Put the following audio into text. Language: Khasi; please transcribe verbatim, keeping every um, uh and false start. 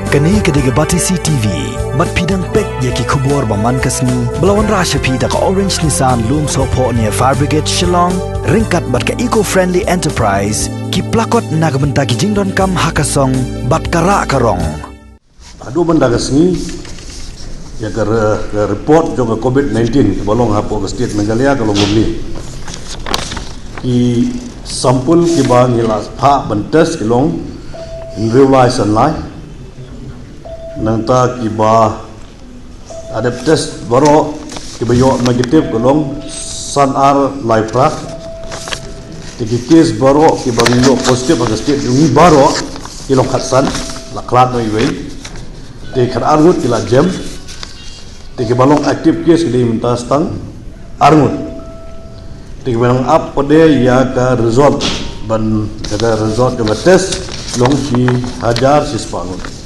Kane ka dei ka Batesi T V. Bad phi dang peit ïa ki khubor ba man ka sngi ba la wanrah sha phi da ka Orange Nissan, Lumsohphoh near Fire Brigade, Shillong, ryngkat bad ka Eco Friendly Enterprise, ki plakot na ka bynta ki jingdonkam ha ka song bad ka rah ka rong. Haduh mynta ka sngi, ïa ka re-, ka report jong ka covid nineteen kaba long hapoh ka state Meghalaya ka long kumne. Ki sample kiba ngi la phah ban test ki long hynriew lai san lai. Nangta kiba la dep test baroh, kiba ïoh negative ka long san ar lai phra. Te ki case baroh kiba ngi ïoh positive ha ka state jong ngi baroh ki long khatsan, la khlad noh iwei. Te khatar ngut ki la jem. Te kiba long active case ki dei mynta tang ar ngut. Te kiba nang ap pat de ïa ka result, ban ïa ka result kaba test, long shi hajar shispah ngut.